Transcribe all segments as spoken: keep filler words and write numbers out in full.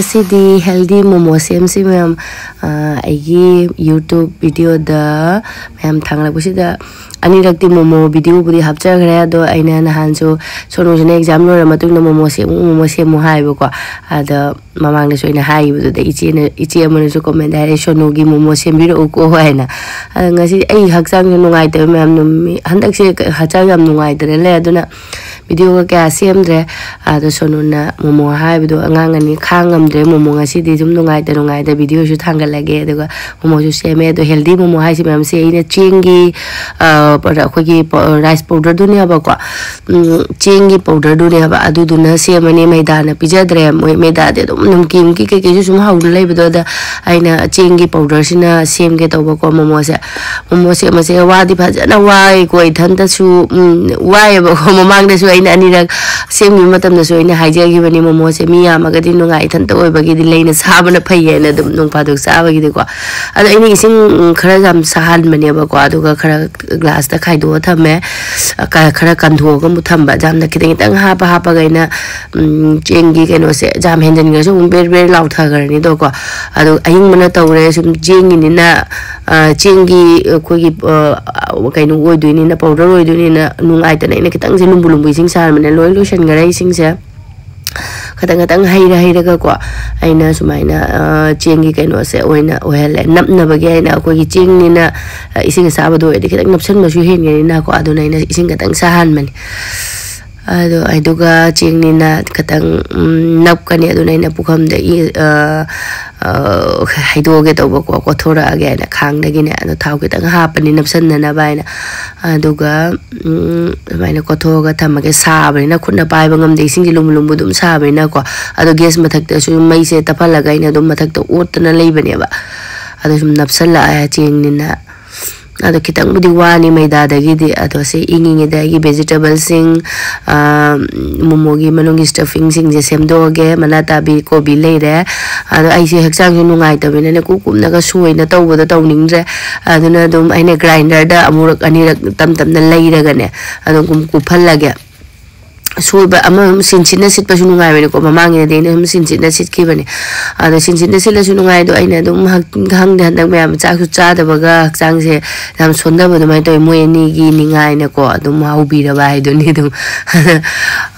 ꯁꯤꯗꯤ healthy momo ꯁꯦꯝꯁꯤ ꯃꯌꯥꯝ꯫ ꯑ, ꯑꯩꯒꯤ YouTube video ꯗ ꯃꯌꯥꯝ ꯊꯥꯡꯒꯠꯂꯛꯄꯁꯤꯗ ꯑꯅꯤꯔꯛꯇꯤ momo video ꯕꯨꯗꯤ ꯍꯥꯞꯆꯈ꯭ꯔꯦ꯫ ꯑꯗꯣ ꯑꯩꯅ ꯅꯍꯥꯟꯁꯨ ꯁꯣꯅꯨꯁꯤꯅ exam ꯂꯣꯏꯔ ꯃꯇꯨꯡꯗ momo ꯁꯦꯝꯃꯨ, momo ꯁꯦꯝꯃꯨ ꯍꯥꯏꯌꯦꯕꯀꯣ꯫ ꯑꯗ ꯃꯃꯥꯡꯗꯁꯨ ꯑꯩꯅ ꯍꯥꯏꯈꯤꯕꯗꯨꯗ ꯏꯆꯦꯅ, ꯏꯆꯦ ꯑꯃꯅꯁꯨ comment ꯍꯥꯏꯔꯦ, "ꯁꯣꯅꯨꯒꯤ momo ꯁꯦꯝꯕꯤꯔꯛꯎꯀꯣ" ꯍꯥꯏꯅ꯫ ꯑꯗ ꯉꯁꯤ ꯑꯩ ꯍꯛꯆꯥꯡꯁꯨ ꯅꯨꯡꯉꯥꯏꯇꯕ ꯃꯌꯥꯝ, ꯅꯨꯃꯤꯠ, ꯍꯟꯗꯛꯁꯦ ꯍꯛꯆꯥꯡ ꯌꯥꯝ ꯅꯨꯡꯉꯥꯏꯇꯅ ꯂꯩ꯫ ꯑꯗꯨꯅ video ꯒ ꯀꯌꯥ ꯁꯦꯝꯗ꯭ꯔꯦ꯫ ꯑꯗꯣ ꯁꯣꯅꯨꯅ momo ꯍꯥꯏꯕꯗꯣ ꯑꯉꯥꯡ ꯑꯅꯤ ꯈꯥꯡ ꯉꯝꯗ꯭ꯔꯦ꯫ Momo ꯉꯁꯤꯗꯤ ꯁꯨꯝ ꯅꯨꯡꯉꯥꯏꯇ ꯅꯨꯡꯉꯥꯏꯇ video ꯁꯨ ꯊꯥꯡꯒꯠꯂꯒꯦ꯫ ꯑꯗꯨꯒ momo ꯁꯨ ꯁꯦꯝꯃꯦ꯫ ꯑꯗꯣ healthy momo ꯍꯥꯏꯁꯦ ꯃꯌꯥꯝꯁꯦ ꯑꯩꯅ ꯆꯦꯡꯒꯤ, ꯑ, ꯄ-, ꯑꯩꯈꯣꯏꯒꯤ ꯄ-, rice powder ꯗꯨꯅꯦꯕꯀꯣ꯫ ꯎꯝ, ꯆꯦꯡꯒꯤ powder ꯗꯨꯅꯦꯕ꯫ ꯑꯗꯨꯗꯨꯅ ꯁꯦꯝꯃꯅꯤ꯫ ꯃꯩꯗꯥꯅ ꯄꯤꯖꯗ꯭ꯔꯦ꯫ ꯃꯣꯏ ꯃꯩꯗꯥꯗꯤ ꯑꯗꯨꯝ ꯅꯝꯀꯤꯟꯒꯤ ꯀꯩꯀꯩꯁꯨ ꯁꯨꯝ ꯍꯧꯅ ꯂꯩꯕꯗꯣ꯫ ꯑꯗ ꯑꯩꯅ ꯆꯦꯡꯒꯤ powder ꯁꯤꯅ ꯁꯦꯝꯒꯦ ꯇꯧꯕꯀꯣ momo ꯁꯦ꯫ Momo ꯁꯦꯝꯕꯁꯦ ꯋꯥꯗꯤ ꯐꯖꯅ ꯋꯥꯏꯀꯣ ꯏꯊꯟꯇꯁꯨ꯫ ꯎꯝ, ꯋꯥꯏꯌꯦꯕꯀꯣ꯫ ꯃꯃꯥꯡꯗꯁꯨ ꯑꯩꯅ ꯑꯅꯤꯔꯛ ꯁꯦꯝꯈꯤꯕ ꯃꯇꯝꯗꯁꯨ ꯑꯩꯅ ꯍꯥꯏꯖꯈꯤꯕꯅꯤ, momo ꯁꯦ ꯃꯤ ꯌꯥꯝꯃꯒꯗꯤ ꯅꯨꯡꯉꯥꯏ, ꯏꯊꯟꯇ ꯑꯣꯏꯕꯒꯤꯗꯤ ꯂꯩꯅ ꯆꯥꯕꯅ ꯐꯩ ꯍꯥꯏꯅ ꯑꯗꯨꯝ ꯅꯣꯡ ꯐꯥꯗꯣꯛ ꯆꯥꯕꯒꯤꯗꯤꯀꯣ꯫ ꯑꯗꯣ ꯑꯩꯅ ꯏꯁꯤꯡ, ꯎꯝ, ꯈꯔ ꯌꯥꯝ ꯁꯥꯍꯟꯕꯅꯦꯕꯀꯣ, ꯑꯗꯨꯒ ꯈꯔ glass ꯇ ꯈꯥꯏꯗꯣꯛꯑ ꯊꯝꯃꯦ꯫ ꯑ, ꯀ-, ꯈꯔ ꯀꯟꯊꯣꯛꯑꯒ ꯑꯃꯨꯛ ꯊꯝꯕ, ꯌꯥꯝꯅ ꯈꯤꯇꯪ ꯈꯤꯇꯪ ꯍꯥꯞꯄ ꯍꯥꯞꯄꯒ ꯑꯩꯅ, ꯎꯝ, ꯆꯦꯡꯒꯤ ꯀꯩꯅꯣꯁꯦ ꯌꯥꯝ ꯍꯦꯟꯖꯤꯟꯈ꯭ꯔꯁꯨ ꯑꯃꯨꯛ ꯕꯦꯔ ꯕꯦꯔ ꯂꯥꯎꯊꯈ꯭ꯔꯅꯤꯗꯣꯀꯣ꯫ ꯑꯗꯣ ꯑꯌꯤꯡꯕꯅ ꯇꯧꯔꯦ, ꯁꯨꯝ ꯆꯦꯡꯒꯤꯅꯤꯅ, ꯑ, ꯆꯦꯡꯒꯤ ꯑꯩꯈꯣꯏꯒꯤ, ꯑ, ꯀꯩꯅꯣ ꯑꯣꯏꯗꯣꯏꯅꯤꯅ, powder ꯑꯣꯏꯗꯣꯏꯅꯤꯅ ꯅꯨꯡꯉꯥꯏꯇꯅ ꯑꯩꯅ ꯈꯤꯇꯪꯁꯦ ꯂꯨꯝꯕꯨ ꯂꯨꯝꯕꯨ ꯏꯁꯤꯡ ꯁꯥꯍꯟꯕꯅꯦ꯫ ꯂꯣꯏ ꯂꯣꯏꯁꯤꯟꯈꯔꯦ ꯏꯁꯤꯡꯁꯦ꯫ ꯈꯇꯪ ꯈꯇꯪ ꯍꯩꯔ ꯍꯩꯔꯒꯀꯣ ꯑꯩꯅ ꯁꯨꯃꯥꯏꯅ, ꯑ, ꯆꯦꯡꯒꯤ ꯀꯩꯅꯣꯁꯦ ꯑꯣꯏꯅ ꯑꯣꯏꯍꯜꯂꯦ꯫ ꯅꯞꯅꯕꯒꯤ ꯍꯥꯏꯅ ꯑꯩꯈꯣꯏꯒꯤ ꯆꯦꯡꯅꯤꯅ, ꯑ, ꯏꯁꯤꯡ ꯑꯁꯥꯕꯗꯣ ꯑꯣꯏꯔꯗꯤ ꯈꯤꯇꯪ ꯅꯞꯁꯟꯕꯁꯨ ꯍꯦꯟꯒꯅꯤꯅꯀꯣ꯫ ꯑꯗꯨꯅ ꯑꯩꯅ ꯏꯁꯤꯡ ꯈꯤꯇꯪ ꯁꯥꯍꯟꯕꯅꯦ꯫ ꯑꯗꯣ, ꯑꯗꯨꯒ ꯆꯦꯡꯅꯤꯅ ꯈꯤꯇꯪ, ꯎꯝ, ꯅꯞꯀꯅꯤ꯫ ꯑꯗꯨꯅ ꯑꯩꯅ ꯄꯨꯈꯝꯗꯒꯤ, ꯑ, ꯑ, ꯍꯩꯗꯣꯛꯑꯒꯦ ꯇꯧꯕꯀꯣ, ꯀꯣꯠꯊꯣꯔꯛꯑꯒꯦ ꯍꯥꯏꯅ ꯈꯥꯡꯗꯒꯤꯅꯦ꯫ ꯑꯗꯣ ꯊꯥꯎ ꯈꯤꯇꯪ ꯍꯥꯞꯄꯅꯤ ꯅꯞꯁꯟꯅꯅꯕ ꯍꯥꯏꯅ꯫ ꯑꯗꯨꯒ, ꯎꯝ, ꯑꯗꯨꯃꯥꯏꯅ ꯀꯣꯠꯊꯣꯛꯑꯒ ꯊꯝꯃꯒꯦ꯫ ꯁꯥꯕꯅꯤꯅ ꯈꯨꯠꯅ ꯄꯥꯏꯕ ꯉꯝꯗꯦ, ꯏꯁꯤꯡꯁꯦ ꯂꯨꯝꯕꯨ ꯂꯨꯝꯕꯨ ꯑꯗꯨꯝ ꯁꯥꯕꯅꯤꯅꯀꯣ꯫ ꯑꯗꯣ gas ꯃꯊꯛꯇꯁꯨ ꯃꯩꯁꯦ ꯇꯞꯍꯜꯂꯒ ꯑꯩꯅ ꯑꯗꯨꯝ ꯃꯊꯛꯇ ꯑꯣꯠꯇꯅ ꯂꯩꯕꯅꯦꯕ꯫ ꯑꯗꯣ ꯁꯨꯝ ꯅꯞꯁꯜꯂꯛꯑꯦ ꯆꯦꯡꯅꯤꯅ꯫ ꯑꯗꯣ ꯈꯤꯇꯪꯕꯨꯗꯤ ꯋꯥꯅꯤ ꯃꯩꯗꯥꯗꯒꯤꯗꯤ꯫ ꯑꯗꯣ ꯁꯤ ꯏꯪꯉꯤꯉꯩꯗ ꯑꯩꯒꯤ vegetable ꯁꯤꯡ, ꯑꯥ, momo ꯒꯤ ꯃꯅꯨꯡꯒꯤ stuffing ꯁꯤꯡꯁꯦ ꯁꯦꯝꯗꯣꯛꯑꯒꯦ꯫ ꯃꯅꯥ ꯇꯥꯕꯤ ꯀꯣꯕꯤ ꯂꯩꯔꯦ꯫ ꯑꯗꯣ ꯑꯩꯁꯦ ꯍꯛꯆꯥꯡꯁꯨ ꯅꯨꯡꯉꯥꯏꯇꯕꯅꯤꯅꯅꯦ ꯀꯨꯞ ꯀꯨꯞꯅꯒ ꯁꯣꯏꯅ ꯇꯧꯕꯗꯣ ꯇꯧꯅꯤꯡꯗ꯭ꯔꯦ꯫ ꯑꯗꯨꯅ ꯑꯗꯨꯝ ꯑꯩꯅ grinder ꯗ ꯑꯃꯨꯔꯛ ꯑꯅꯤꯔꯛ ꯇꯞ ꯇꯞꯅ ꯂꯩꯔꯒꯅꯦ ꯑꯗꯨꯝ ꯀꯨꯞꯍꯜꯂꯒꯦ꯫ ꯁꯣꯏꯕ ꯑꯃ ꯁꯤꯟ ꯁꯤꯟꯅ ꯁꯤꯠꯄꯁꯨ ꯅꯨꯡꯉꯥꯏꯕꯅꯤꯀꯣ꯫ ꯃꯃꯥꯡꯒꯤꯗꯗꯤ ꯑꯩꯅ ꯁꯨꯝ ꯁꯤꯟ ꯁꯤꯟꯅ ꯁꯤꯠꯈꯤꯕꯅꯦ꯫ ꯑꯗꯣ ꯁꯤꯟ ꯁꯤꯟꯅ ꯁꯤꯠꯂꯁꯨ ꯅꯨꯡꯉꯥꯏ꯫ ꯑꯗꯣ ꯑꯩꯅ ꯑꯗꯨꯝ ꯍꯛ-, ꯈꯪꯗꯦ, ꯍꯟꯗꯛ ꯃꯌꯥꯝ ꯆꯥꯛꯁꯨ ꯆꯥꯗꯕꯒ ꯍꯛꯆꯥꯡꯁꯦ ꯌꯥꯝ ꯁꯣꯟꯊꯕ ꯑꯗꯨꯃꯥꯏꯅ ꯇꯧꯋꯤ꯫ ꯃꯣꯏ ꯑꯅꯤꯒꯤ ꯅꯤꯡꯉꯥꯏꯅꯀꯣ ꯑꯗꯨꯝ ꯍꯧꯕꯤꯔꯕ ꯍꯥꯏꯗꯨꯅꯤ ꯑꯗꯨꯝ꯫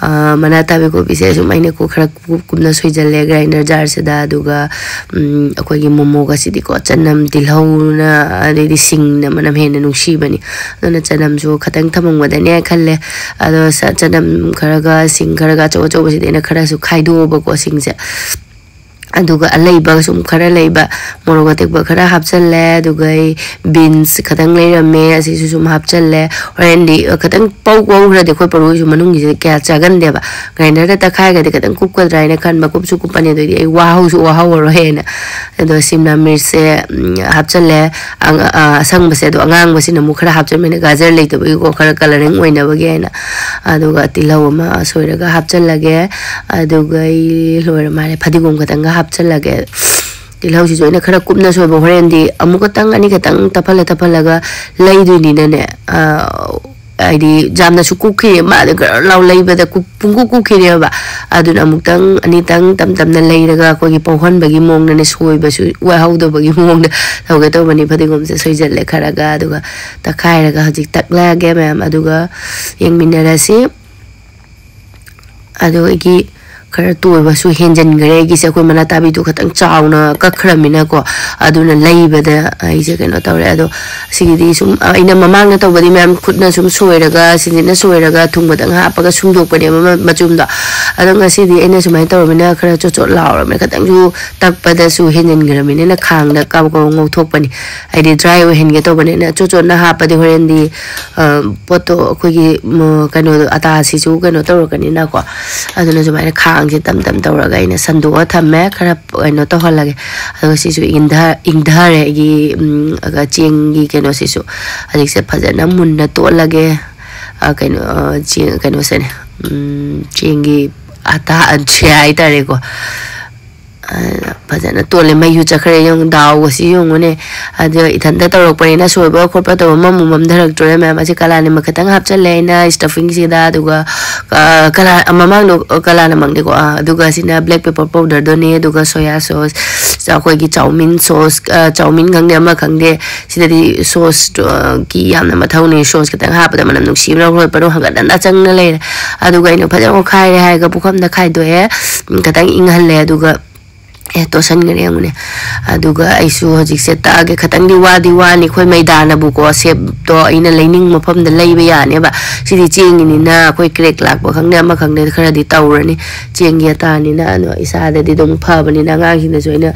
ꯑ, ꯃꯅꯥ ꯊꯥꯕꯤ ꯀꯣꯕꯤꯁꯦ ꯁꯨꯝ ꯑꯩꯅꯀꯣ ꯈꯔ ꯀꯨꯞ-, ꯀꯨꯞꯅ ꯁꯣꯏꯖꯜꯂꯦ grinder jarꯁꯤꯗ꯫ ꯑꯗꯨꯒ, ꯎꯝ, ꯑꯩꯈꯣꯏꯒꯤ ꯃꯣꯃꯣꯒꯁꯤꯗꯤꯀꯣ ꯆꯅꯝ, ꯇꯤꯜꯍꯧꯅ, ꯑꯗꯩꯗꯤ ꯁꯤꯡꯅ ꯃꯅꯝ ꯍꯦꯟꯅ ꯅꯨꯡꯁꯤꯕꯅꯤ꯫ ꯑꯗꯨꯅ ꯆꯅꯝꯁꯨ ꯈꯇꯪ ꯊꯝꯃꯝꯒꯗꯅꯦ ꯈꯜꯂꯦ꯫ ꯑꯗꯣ ꯁ-, ꯆꯅꯝ ꯈꯔꯒ ꯁꯤꯡ ꯈꯔꯒ ꯑꯆꯧ ꯑꯆꯧꯕꯁꯤꯗꯤ ꯑꯩꯅ ꯈꯔꯁꯨ ꯈꯥꯏꯗꯣꯛꯑꯕꯀꯣ ꯁꯤꯡꯁꯦ꯫ ꯑꯗꯨꯒ ꯑꯂꯩꯕ ꯁꯨꯝ ꯈꯔ ꯂꯩꯕ ꯃꯣꯔꯣꯛ ꯑꯇꯦꯛꯄ ꯈꯔ ꯍꯥꯞꯆꯜꯂꯦ꯫ ꯑꯗꯨꯒ ꯑꯩ beans ꯈꯇꯪ ꯂꯩꯔꯝꯃꯦ, ꯑꯁꯤꯁꯨ ꯁꯨꯝ ꯍꯥꯞꯆꯜꯂꯦ꯫ ꯍꯣꯔꯦꯟꯗꯤ, ꯑ, ꯈꯇꯪ ꯄꯧ ꯄꯧꯈ꯭ꯔꯗꯤ ꯑꯩꯈꯣꯏ ꯄꯔꯨꯏꯁꯨ ꯃꯅꯨꯡꯒꯤꯁꯦ ꯀꯌꯥ ꯆꯥꯒꯟꯗꯦꯕ꯫ Grinderꯗ ꯇꯛꯈꯥꯏꯔꯒꯗꯤ ꯈꯇꯪ ꯀꯨꯞꯀꯗ꯭ꯔꯥ ꯍꯥꯏꯅ ꯈꯟꯕ, ꯀꯨꯞꯁꯨ ꯀꯨꯞꯄꯅꯤ꯫ ꯑꯗꯩꯗꯤ ꯑꯩ ꯋꯥꯍꯧꯁꯨ ꯋꯥꯍꯧꯔꯔꯣꯏ ꯍꯥꯏꯅ꯫ ꯑꯗꯣ ꯁꯤꯝꯂꯥ ꯃꯤꯔꯆꯁꯦ, ꯎꯝ, ꯍꯥꯞꯆꯜꯂꯦ꯫ ꯑꯪ-, ꯑ, ꯑꯁꯪꯕꯁꯦ, ꯑꯗꯣ ꯑꯉꯥꯡꯕꯁꯤꯅ ꯑꯃꯨꯛ ꯈꯔ ꯍꯥꯞꯆꯟꯕꯅꯦ, ꯒꯥꯖꯔ ꯂꯩꯇꯕꯒꯤꯀꯣ, ꯈꯔ colouring ꯑꯣꯏꯅꯕꯒꯤ ꯍꯥꯏꯅ꯫ ꯑꯗꯨꯒ ꯇꯤꯜꯍꯧ ꯑꯃ ꯁꯣꯏꯔꯒ ꯍꯥꯞꯆꯜꯂꯒꯦ꯫ ꯑꯗꯨꯒ ꯑꯩ ꯂꯣꯏꯔ ꯃꯥꯜꯂꯦ, ꯐꯗꯤꯒꯣꯝ ꯈꯇꯪꯒ ꯍꯥꯞꯆꯜꯂꯒꯦ꯫ ꯇꯤꯜꯍꯧꯁꯤꯁꯨ ꯑꯩꯅ ꯈꯔ ꯀꯨꯞꯅ ꯁꯣꯏꯕ, ꯍꯣꯔꯦꯟꯗꯤ ꯑꯃꯨꯛ ꯈꯇꯪ ꯑꯅꯤ ꯈꯇꯪ ꯇꯞꯍꯜꯂ ꯇꯞꯍꯜꯂꯒ ꯂꯩꯗꯣꯏꯅꯤꯅꯅꯦ, ꯑ, ꯍꯥꯏꯗꯤ ꯌꯥꯝꯅꯁꯨ ꯀꯨꯞꯈꯤꯔꯦ, ꯃꯥꯗꯤ ꯒꯔ ꯂꯥꯎ ꯂꯩꯕꯗ ꯀꯨꯞ-, ꯄꯨꯡꯀꯨꯞ ꯀꯨꯞꯈꯤꯔꯦꯕ꯫ ꯑꯗꯨꯅ ꯑꯃꯨꯛꯇꯪ ꯑꯅꯤꯇꯪ ꯇꯝ ꯇꯝꯅ ꯂꯩꯔꯒ ꯑꯩꯈꯣꯏꯒꯤ ꯄꯧꯍꯟꯕꯒꯤ ꯃꯑꯣꯡꯗꯅꯦ, ꯁꯣꯏꯕꯁꯨ ꯋꯥꯍꯧꯗꯕꯒꯤ ꯃꯑꯣꯡꯗ ꯇꯧꯒꯦ ꯇꯧꯕꯅꯤ꯫ ꯐꯗꯤꯒꯣꯝꯁꯦ ꯁꯣꯏꯖꯜꯂꯦ ꯈꯔꯒ, ꯑꯗꯨꯒ ꯇꯛꯈꯥꯏꯔꯒ ꯍꯧꯖꯤꯛ ꯇꯛꯂꯛꯑꯒꯦ ꯃꯌꯥꯝ, ꯑꯗꯨꯒ ꯌꯦꯡꯃꯤꯟꯅꯔꯁꯤ꯫ ꯑꯗꯣ ꯑꯩꯒꯤ ꯈꯔ ꯇꯣꯏꯕꯁꯨ ꯍꯦꯟꯖꯟꯈ꯭ꯔꯦ꯫ ꯑꯩꯒꯤꯁꯦ ꯑꯩꯈꯣꯏ ꯃꯅꯥ ꯇꯥꯕꯤꯗꯨ ꯈꯇꯪ ꯆꯥꯎꯅ ꯀꯛꯈ꯭ꯔꯃꯤꯅꯀꯣ, ꯑꯗꯨꯅ ꯂꯩꯕꯗ ꯑꯩꯁꯦ ꯀꯩꯅꯣ ꯇꯧꯔꯦ꯫ ꯑꯗꯣ ꯁꯤꯒꯤꯗꯤ ꯁꯨꯝ ꯑꯩꯅ ꯃꯃꯥꯡꯗ ꯇꯧꯕꯗꯤ ꯃꯌꯥꯝ ꯈꯨꯠꯅ ꯁꯨꯝ ꯁꯣꯏꯔꯒ, ꯁꯤꯡꯖꯤꯠꯅ ꯁꯣꯏꯔꯒ, ꯊꯨꯝ ꯈꯇꯪ ꯍꯥꯞꯄꯒ ꯁꯨꯝꯗꯣꯛꯄꯅꯦꯕ ꯃ-, ꯃꯆꯨꯝꯗꯣ꯫ ꯑꯗꯣ ꯉꯁꯤꯗꯤ ꯑꯩꯅ ꯁꯨꯃꯥꯏꯅ ꯇꯧꯔꯃꯤꯅ ꯈꯔ ꯆꯣꯠ ꯆꯣꯠ ꯂꯥꯎꯔꯕꯅꯤꯅ ꯈꯇꯪꯁꯨ ꯇꯛꯄꯗꯁꯨ ꯍꯦꯟꯖꯟꯈ꯭ꯔꯃꯤꯅ ꯈꯥꯡꯗ ꯀꯥꯕꯛ ꯀꯥꯕꯛ ꯉꯧꯊꯣꯛꯄꯅꯤ꯫ ꯍꯥꯏꯗꯤ dry ꯑꯣꯏꯍꯟꯒꯦ ꯇꯧꯕꯅꯤꯅ ꯆꯣꯠ ꯆꯣꯠꯅ ꯍꯥꯞꯄꯗꯤ ꯍꯣꯔꯦꯟꯗꯤ, ꯑ, ꯄꯣꯠꯇꯣ ꯑꯩꯈꯣꯏꯒꯤ, ꯃ-, ꯀꯩꯅꯣꯗꯣ, ꯑꯇꯥꯁꯤꯁꯨ ꯀꯩꯅꯣ ꯇꯧꯔꯛꯀꯅꯤꯅꯀꯣ꯫ ꯑꯗꯨꯅ ꯁꯨꯃꯥꯏꯅ ꯈꯥꯡꯁꯦ ꯇꯝ ꯇꯝ ꯇꯧꯔꯒ ꯑꯩꯅ ꯁꯟꯗꯣꯛꯑ ꯊꯝꯃꯦ꯫ ꯈꯔ ꯀꯩꯅꯣ ꯇꯧꯍꯜꯂꯒꯦ꯫ ꯑꯗꯨꯒ ꯁꯤꯁꯨ ꯏꯪꯊ-, ꯏꯪꯊꯔꯦ ꯑꯩꯒꯤ, ꯎꯝ, ꯑꯒ ꯆꯦꯡꯒꯤ ꯀꯩꯅꯣꯁꯤꯁꯨ꯫ ꯍꯧꯖꯤꯛꯁꯦ ꯐꯖꯅ ꯃꯨꯟꯅ ꯇꯣꯠꯂꯒꯦ꯫ ꯑ, ꯀꯩꯅꯣ, ꯑ, ꯆꯦꯡ, ꯀꯩꯅꯣꯁꯦꯅꯦ, ꯎꯝ, ꯆꯦꯡꯒꯤ ꯑꯇꯥ ꯍꯥꯏꯇꯥꯔꯦꯀꯣ꯫ ꯐꯖꯅ ꯇꯣꯜꯂꯦ꯫ ꯃꯩꯁꯨ ꯆꯠꯈ꯭ꯔꯦ꯫ ꯌꯦꯡꯉꯨ, ꯗꯥꯎꯒꯁꯤ ꯌꯦꯡꯉꯨꯅꯦ꯫ ꯑꯗꯣ ꯏꯊꯟꯇ ꯇꯧꯔꯛꯄꯅꯤꯅ ꯁꯣꯏꯕ ꯈꯣꯠꯄ ꯇꯧꯕ ꯃꯝꯃꯨ ꯃꯝꯊꯔꯛꯇꯣꯔꯦ ꯃꯌꯥꯝ꯫ ꯑꯁꯤ ꯀꯂꯥꯅꯤꯃꯛ ꯈꯛꯇꯪ ꯍꯥꯞꯆꯜꯂꯦ ꯑꯩꯅ ꯁ꯭ꯇꯐꯤꯡꯁꯤꯗ꯫ ꯑꯗꯨꯒ, ꯑ, ꯀꯂꯥ-, ꯃꯃꯥꯡꯗꯣ ꯀꯂꯥꯅꯃꯛꯅꯤꯀꯣ꯫ ꯑ, ꯑꯗꯨꯒ ꯁꯤꯅ black pepper powderꯗꯨꯅꯦ꯫ ꯑꯗꯨꯒ soya sauce, ꯑꯩꯈꯣꯏꯒꯤ ꯆꯧꯃꯤꯟ sauce, ꯑ, ꯆꯧꯃꯤꯟ ꯈꯪꯗꯦ, ꯑꯃ ꯈꯪꯗꯦ, ꯁꯤꯗꯗꯤ sauceꯀꯤ ꯌꯥꯝꯅ ꯃꯊꯧꯅꯤ꯫ Sauce ꯈꯤꯇꯪ ꯍꯥꯞꯄꯗ ꯃꯅꯝ ꯅꯨꯡꯁꯤꯕꯅ ꯈꯣꯠꯄꯅ ꯍꯪꯒꯠ ꯍꯟꯗ ꯆꯪꯅ ꯂꯩꯔꯦ꯫ ꯑꯗꯨꯒ ꯑꯩꯅ ꯐꯖꯅ ꯑꯣꯠꯈꯥꯏꯔꯦ ꯍꯥꯏꯔꯒ ꯄꯨꯈꯝꯗ ꯈꯥꯏꯗꯣꯛꯑꯦ꯫ ꯎꯝ, ꯈꯤꯇꯪ ꯏꯪꯍꯜꯂꯦ꯫ ꯑꯗꯨꯒ ꯑꯦ, ꯇꯣꯠꯁꯟꯈ꯭ꯔꯦ ꯌꯦꯡꯉꯨꯅꯦ꯫ ꯑꯗꯨꯒ ꯑꯩꯁꯨ ꯍꯧꯖꯤꯛꯁꯦ ꯇꯛꯑꯒꯦ꯫ ꯈꯤꯇꯪꯗꯤ ꯋꯥꯗꯤ ꯋꯥꯅꯤ꯫ ꯑꯩꯈꯣꯏ ꯃꯩꯗꯥꯅꯕꯨꯀꯣ, shapeꯇꯣ ꯑꯩꯅ ꯂꯩꯅꯤꯡ ꯃꯐꯝꯗ ꯂꯩꯕ ꯌꯥꯅꯦꯕ꯫ ꯁꯤꯗꯤ ꯆꯦꯡꯒꯤꯅꯤꯅ ꯑꯩꯈꯣꯏ crack ꯂꯥꯛꯄ ꯈꯪꯗꯦ, ꯑꯃ ꯈꯪꯗꯦ, ꯈꯔꯗꯤ ꯇꯧꯔꯅꯤ꯫ ꯆꯦꯡꯒꯤ ꯑꯇꯥꯅꯤꯅ꯫ ꯑꯗꯣ ꯏꯁꯥꯗꯗꯤ ꯑꯗꯨꯝ ꯐꯕꯅꯤꯅ ꯑꯉꯥꯡꯁꯤꯡꯗꯁꯨ ꯑꯩꯅ,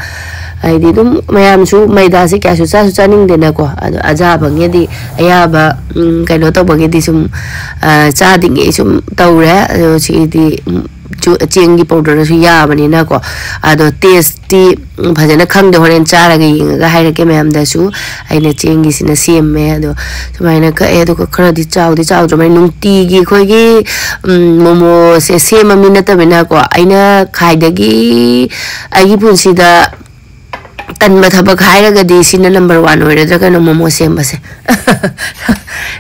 ꯍꯥꯏꯗꯤ, ꯑꯗꯨꯝ ꯃꯌꯥꯝꯁꯨ ꯃꯩꯗꯥꯁꯦ ꯀꯌꯥꯁꯨ ꯆꯥꯁꯨ ꯆꯥꯅꯤꯡꯗꯦꯅꯀꯣ꯫ ꯑꯗꯣ ꯑꯖꯥ ꯐꯪꯉꯦꯗꯤ ꯑꯌꯥꯕ, ꯎꯝ, ꯀꯩꯅꯣ ꯇꯧꯕꯒꯤꯗꯤ ꯁꯨꯝ, ꯑ, ꯆꯥꯗꯤꯉꯩ ꯁꯨꯝ ꯇꯧꯔꯦ꯫ ꯑꯗꯣ ꯁꯤꯗꯤ, ꯎꯝ, ꯆꯨ-, ꯆꯦꯡꯒꯤ powderꯗꯁꯨ ꯌꯥꯕꯅꯤꯅꯀꯣ꯫ ꯑꯗꯣ tasteꯇꯤ, ꯎꯝ, ꯐꯖꯅ ꯈꯪꯗꯦ, ꯍꯣꯔꯦꯟ ꯆꯥꯔꯒ ꯌꯦꯡꯉꯒ ꯍꯥꯏꯔꯛꯀꯦ ꯃꯌꯥꯝꯗꯁꯨ꯫ ꯑꯩꯅ ꯆꯦꯡꯒꯤꯁꯤꯅ ꯁꯦꯝꯃꯦ꯫ ꯑꯗꯣ ꯁꯨꯃꯥꯏꯅ ꯀꯛꯑꯦ꯫ ꯑꯗꯨꯒ ꯈꯔꯗꯤ ꯆꯥꯎꯗꯤ ꯆꯥꯎꯗ꯭ꯔꯕꯅꯤ꯫ ꯅꯨꯡꯇꯤꯒꯤ ꯑꯩꯈꯣꯏꯒꯤ, ꯎꯝ, ꯃꯣꯃꯣꯁꯦ ꯁꯦꯝꯕ ꯃꯤ ꯅꯠꯇꯕꯅꯤꯅꯀꯣ, ꯑꯩꯅ ꯈ꯭ꯋꯥꯏꯗꯒꯤ ꯑꯩꯒꯤ ꯄꯨꯟꯁꯤꯗ ꯇꯟꯕ ꯊꯕꯛ ꯍꯥꯏꯔꯒꯗꯤ ꯁꯤꯅ number one ꯑꯣꯏꯔꯗ꯭ꯔꯥ ꯀꯩꯅꯣ, ꯃꯣꯃꯣ ꯁꯦꯝꯕꯁꯦ꯫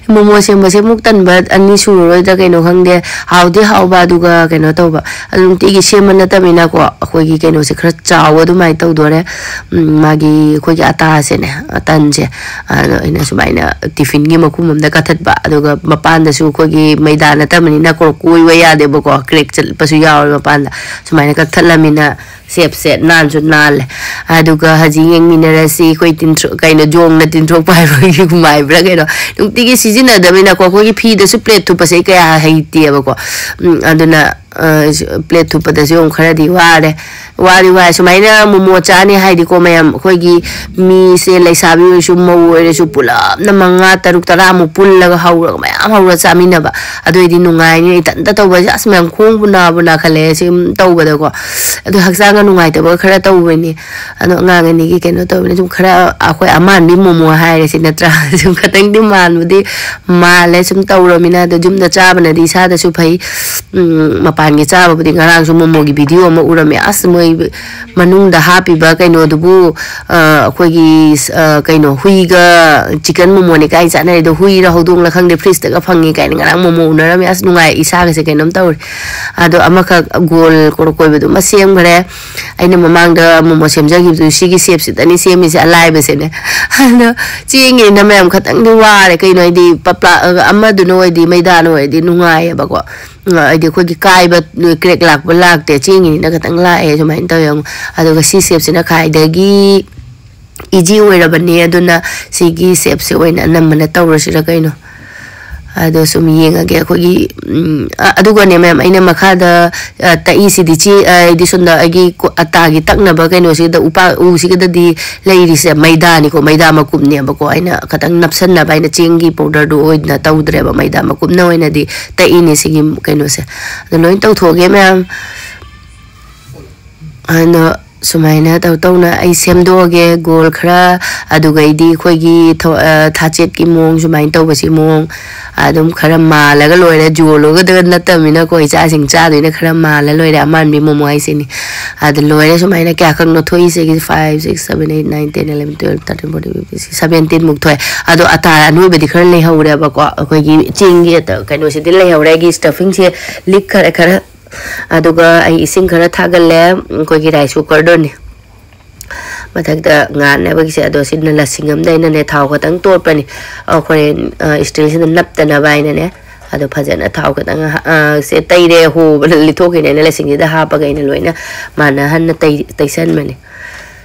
ꯃꯣꯃꯣ ꯁꯦꯝꯕꯁꯦ ꯑꯃꯨꯛ ꯇꯟꯕ ꯑꯅꯤ ꯁꯨꯔꯔꯣꯏꯗ꯭ꯔꯥ ꯀꯩꯅꯣ ꯈꯪꯗꯦ꯫ ꯍꯥꯎꯗꯤ ꯍꯥꯎꯕ, ꯑꯗꯨꯒ ꯀꯩꯅꯣ ꯇꯧꯕ꯫ ꯑꯗꯨ ꯅꯨꯡꯇꯤꯒꯤ ꯁꯦꯝꯕ ꯅꯠꯇꯕꯅꯤꯅꯀꯣ, ꯑꯩꯈꯣꯏꯒꯤ ꯀꯩꯅꯣꯁꯦ ꯈꯔ ꯆꯥꯎꯕ ꯑꯗꯨꯃꯥꯏꯅ ꯇꯧꯗꯣꯔꯦ꯫ ꯎꯝ, ꯃꯥꯒꯤ ꯑꯩꯈꯣꯏꯒꯤ ꯑꯇꯥꯁꯦꯅꯦ, ꯇꯟꯁꯦ꯫ ꯑꯗꯣ ꯑꯩꯅ ꯁꯨꯃꯥꯏꯅ tiffinꯒꯤ ꯃꯈꯨꯝ ꯑꯃꯗ ꯀꯥꯊꯠꯄ, ꯑꯗꯨꯒ ꯃꯄꯥꯟꯗꯁꯨ ꯑꯩꯈꯣꯏꯒꯤ ꯃꯩꯗꯥ ꯅꯠꯇꯕꯅꯤꯅ ꯀꯣ-, ꯀꯣꯏꯕ ꯌꯥꯗꯦꯕꯀꯣ, crack ꯆꯠꯄꯁꯨ ꯌꯥꯎꯋꯦ ꯃꯄꯥꯟꯗ꯫ ꯁꯨꯃꯥꯏꯅ ꯀꯛꯊꯠꯂꯃꯤꯅ shapeꯁꯦ ꯅꯥꯟꯁꯨ ꯅꯥꯜꯂꯦ꯫ ꯑꯗꯨꯒ ꯍꯧꯖꯤꯛ ꯌꯦꯡꯃꯤꯟꯅꯔꯁꯤ ꯑꯩꯈꯣꯏ ꯇꯤꯟꯊ꯭ꯔꯣ-, ꯀꯩꯅꯣ, ꯖꯣꯡꯅ ꯇꯤꯟꯊ꯭ꯔꯣꯛꯄ ꯍꯥꯏꯕꯒꯤ ꯍꯨꯃꯥꯏꯕ꯭ꯔꯥ ꯀꯩꯅꯣ, ꯅꯨꯡꯇꯤꯒꯤ ꯁꯤꯖꯤꯟꯅꯗꯕꯅꯤꯅꯀꯣ, ꯑꯩꯈꯣꯏꯒꯤ ꯐꯤꯗꯁꯨ plate ꯊꯨꯞꯄꯁꯦ ꯑꯩ ꯀꯌꯥ ꯍꯩꯇꯦꯕꯀꯣ꯫ ꯎꯝ, ꯑꯗꯨꯅ, ꯑ, plate ꯊꯨꯞꯄꯗꯁꯨ ꯑꯃꯨꯛ ꯈꯔꯗꯤ ꯋꯥꯔꯦ꯫ ꯋꯥꯔꯤ ꯋꯥꯏ꯫ ꯁꯨꯃꯥꯏꯅ ꯃꯣꯃꯣ ꯆꯥꯅꯤ ꯍꯥꯏꯗꯤꯀꯣ ꯃꯌꯥꯝ, ꯑꯩꯈꯣꯏꯒꯤ ꯃꯤꯁꯦ, ꯂꯩꯁꯥꯕꯤ ꯑꯣꯏꯔꯁꯨ ꯃꯧ ꯑꯣꯏꯔꯁꯨ, ꯄꯨꯂꯞꯅ ꯃꯉꯥ, ꯇꯔꯨꯛ, ꯇꯔꯥꯃꯨꯛ ꯄꯨꯜꯂꯒ ꯍꯧꯔꯒ ꯃꯌꯥꯝ ꯍꯧꯔꯒ ꯆꯥꯃꯤꯟꯅꯕ꯫ ꯑꯗꯨ ꯑꯣꯏꯗꯤ ꯅꯨꯡꯉꯥꯏꯅꯤ꯫ ꯏꯊꯟꯇ ꯇꯧꯕꯁꯦ ꯑꯁ ꯃꯌꯥꯝ ꯈꯣꯡꯕꯨ ꯅꯥꯕꯨ ꯅꯥꯈꯠꯂꯛꯑꯦ ꯁꯤ ꯇꯧꯕꯗꯀꯣ꯫ ꯑꯗꯣ ꯍꯛꯆꯥꯡꯒ ꯅꯨꯡꯉꯥꯏꯇꯕꯒ ꯈꯔ ꯇꯧꯕꯅꯤ꯫ ꯑꯗꯣ ꯑꯉꯥꯡ ꯑꯅꯤꯒꯤ ꯀꯩꯅꯣ ꯇꯧꯕꯅꯤ꯫ ꯁꯨꯝ ꯈꯔ ꯑꯩꯈꯣꯏ ꯑꯃꯥꯟꯕꯤ ꯃꯣꯃꯣ ꯍꯥꯏꯔꯁꯤ ꯅꯠꯇ꯭ꯔꯥ? ꯁꯨꯝ ꯈꯇꯪꯗꯤ ꯃꯥꯟꯕꯨꯗꯤ ꯃꯥꯜꯂꯦ꯫ ꯁꯨꯝ ꯇꯧꯔꯃꯤꯅ꯫ ꯑꯗꯣ ꯌꯨꯝꯗ ꯆꯥꯕꯅꯗꯤ ꯏꯁꯥꯗꯁꯨ ꯐꯩ꯫ ꯎꯝ, ꯃꯄꯥꯟꯒꯤ ꯆꯥꯕꯕꯨꯗꯤ ꯉꯔꯥꯡꯁꯨ ꯃꯣꯃꯣꯒꯤ video ꯑꯃ ꯎꯔꯝꯃꯦ꯫ ꯑꯁ, ꯃꯣꯏ ꯃꯅꯨꯡꯗ ꯍꯥꯞꯄꯤꯕ ꯀꯩꯅꯣꯗꯨꯕꯨ, ꯑ, ꯑꯩꯈꯣꯏꯒꯤ, ꯑ, ꯀꯩꯅꯣ, ꯍꯨꯏꯒ chicken ꯃꯣꯃꯣꯅꯤ ꯀꯥꯏ ꯆꯥꯅꯔꯤꯗꯣ, ꯍꯨꯏꯔ ꯍꯧꯗꯣꯡꯂ ꯈꯪꯗꯦ, fridgeꯇꯒ ꯐꯪꯉꯤ ꯀꯥꯏꯅ ꯉꯔꯥꯡ ꯃꯣꯃꯣ ꯎꯅꯔꯝꯃꯦ꯫ ꯑꯁ, ꯅꯨꯡꯉꯥꯏ, ꯏꯁꯥꯒꯁꯦ ꯀꯩꯅꯣꯝ ꯇꯧꯔꯦ꯫ ꯑꯗꯣ ꯑꯃꯈꯛ ꯒꯣꯜ ꯀꯣꯔ ꯀꯣꯏꯕꯗꯨꯃ ꯁꯦꯝꯈ꯭ꯔꯦ꯫ ꯑꯩꯅ ꯃꯃꯥꯡꯗ ꯃꯣꯃꯣ ꯁꯦꯝꯖꯈꯤꯕꯗꯨ ꯁꯤꯒꯤ shapeꯁꯤꯗꯅꯤ ꯁꯦꯝꯃꯤꯁꯦ, ꯑꯂꯥꯏꯕꯁꯤꯅꯦ꯫ ꯑꯗꯣ ꯆꯦꯡꯉꯤꯅ ꯃꯌꯥꯝ ꯈꯇꯪꯗꯤ ꯋꯥꯔꯦ꯫ ꯀꯩꯅꯣ ꯍꯥꯏꯗꯤ ꯄꯞꯂꯥ-, ꯑꯃꯗꯨꯅ ꯑꯣꯏꯗꯤ, ꯃꯩꯗꯥꯅ ꯑꯣꯏꯔꯗꯤ ꯅꯨꯡꯉꯥꯏꯌꯦꯕꯀꯣ꯫ ꯍꯥꯏꯗꯤ ꯑꯩꯈꯣꯏꯒꯤ ꯀꯥꯏꯕ, crack ꯂꯥꯛꯄ ꯂꯥꯛꯇꯦ, ꯆꯦꯡꯉꯤꯅꯤꯅ ꯈꯇꯪ ꯂꯥꯛꯑꯦ꯫ ꯁꯨꯃꯥꯏꯅ ꯇꯧꯋꯦ꯫ ꯑꯃꯨꯛ ꯑꯗꯨꯒ ꯁꯤ shapeꯁꯤꯅ ꯈ꯭ꯋꯥꯏꯗꯒꯤ easy ꯑꯣꯏꯔꯕꯅꯦ꯫ ꯑꯗꯨꯅ ꯁꯤꯒꯤ shapeꯁꯦ ꯑꯣꯏꯅ ꯑꯅꯝꯕꯅ ꯇꯧꯔꯁꯤꯔ ꯀꯩꯅꯣ꯫ ꯑꯗꯣ ꯁꯨꯝ ꯌꯦꯡꯉꯒꯦ ꯑꯩꯈꯣꯏꯒꯤ, ꯎꯝ, ꯑ-, ꯑꯗꯨꯒꯅꯦ ꯃꯌꯥꯝ, ꯑꯩꯅ ꯃꯈꯥꯗ, ꯑ, ꯇꯛꯏꯁꯤꯗꯤ ꯆꯦ-, ꯑ, ꯍꯥꯏꯗꯤ ꯁꯣꯝꯗ ꯑꯩꯒꯤ ꯀꯣ-, ꯑꯇꯥꯒꯤ ꯇꯛꯅꯕ ꯀꯩꯅꯣꯁꯤꯗ ꯎꯄꯥ-, ꯎꯁꯤꯒꯗꯗꯤ ꯂꯩꯔꯤꯁꯦ ꯃꯩꯗꯥꯅꯤꯀꯣ, ꯃꯩꯗꯥ ꯃꯀꯨꯞꯅꯦꯕꯀꯣ꯫ ꯑꯩꯅ ꯈꯇꯪ ꯅꯞꯁꯟꯅꯕ ꯍꯥꯏꯅ ꯆꯦꯡꯒꯤ powderꯗꯨ ꯑꯣꯏꯅ ꯇꯧꯗ꯭ꯔꯦꯕ, ꯃꯩꯗꯥ ꯃꯀꯨꯞꯅ ꯑꯣꯏꯅꯗꯤ ꯇꯛꯏꯅꯦ ꯁꯤꯒꯤ ꯀꯩꯅꯣꯁꯦ꯫ ꯑꯗꯣ ꯂꯣꯏ ꯇꯧꯊꯣꯛꯑꯒꯦ ꯃꯌꯥꯝ꯫ ꯑꯗꯣ ꯁꯨꯃꯥꯏꯅ ꯇꯧ ꯇꯧꯅ ꯑꯩ ꯁꯦꯝꯗꯣꯛꯑꯒꯦ ꯒꯣꯜ ꯈꯔ, ꯑꯗꯨꯒꯩꯗꯤ ꯑꯩꯈꯣꯏꯒꯤ ꯊꯣ-, ꯑ, ꯊꯥꯆꯦꯠꯀꯤ ꯃꯑꯣꯡ, ꯁꯨꯃꯥꯏꯅ ꯇꯧꯕꯁꯤ ꯃꯑꯣꯡ ꯑꯗꯨꯝ ꯈꯔ ꯃꯥꯜꯂꯒ ꯂꯣꯏꯔꯦ꯫ ꯖꯣꯜꯂꯨꯒꯗꯕ ꯅꯠꯇꯕꯅꯤꯅꯀꯣ, ꯏꯆꯥꯁꯤꯡ ꯆꯥꯗꯣꯏꯅ ꯈꯔ ꯃꯥꯜꯂ ꯂꯣꯏꯔꯦ꯫ ꯑꯃꯥꯟꯕꯤ ꯃꯣꯃꯣ ꯍꯥꯏꯁꯤꯅꯤ꯫ ꯑꯗꯨ ꯂꯣꯏꯔꯦ꯫ ꯁꯨꯃꯥꯏꯅ ꯀꯌꯥꯈꯛꯅꯣ ꯊꯣꯛꯏꯁꯦ? Five, six, seven, eight, nine, ten, eleven, twelve, thirteen, fourteen, fifteen, sixteen, seventeen ꯃꯨꯛ ꯊꯣꯛꯑꯦ꯫ ꯑꯗꯣ ꯑꯇꯥ ꯑꯅꯣꯏꯕꯗꯤ ꯈꯔ ꯂꯩꯍꯧꯔꯦꯕꯀꯣ꯫ ꯑꯩꯈꯣꯏꯒꯤ ꯆꯦꯡꯒꯤ ꯑꯇ-, ꯀꯩꯅꯣꯁꯤꯗꯤ ꯂꯩꯍꯧꯔꯦ꯫ ꯑꯩꯒꯤ stuffingꯁꯦ ꯂꯤꯛꯈꯔꯦ ꯈꯔ꯫ ꯑꯗꯨꯒ ꯑꯩ ꯏꯁꯤꯡ ꯈꯔ ꯊꯥꯒꯠꯂꯦ꯫ ꯑꯩꯈꯣꯏꯒꯤ rice cookerꯗꯨꯅꯤ꯫ ꯃꯊꯛꯇ ꯉꯥꯟꯅꯕꯒꯤꯁꯦ, ꯑꯗꯣ ꯁꯤꯅ ꯂꯁꯤꯡ ꯑꯃꯗ ꯑꯩꯅꯅꯦ ꯊꯥꯎ ꯈꯛꯇꯪ ꯇꯣꯠꯄꯅꯤ꯫ ꯑ, ꯍꯣꯔꯦꯟ, ꯑ, steelꯁꯤꯗ ꯅꯞꯇꯅꯕ ꯍꯥꯏꯅꯅꯦ꯫ ꯑꯗꯣ ꯐꯖꯅ ꯊꯥꯎ ꯈꯛꯇꯪ ꯍꯥ-, ꯑ, ꯁꯦ ꯇꯩꯔꯦ, ꯍꯣꯕ ꯂꯤꯊꯣꯛꯈꯤꯅꯦ꯫ ꯑꯩꯅ ꯂꯁꯤꯡꯁꯤꯗ ꯍꯥꯞꯄꯒ ꯑꯩꯅ ꯂꯣꯏꯅ ꯃꯥꯟꯅꯍꯟꯅ ꯇꯩ-, ꯇꯩꯁꯟꯕꯅꯤ꯫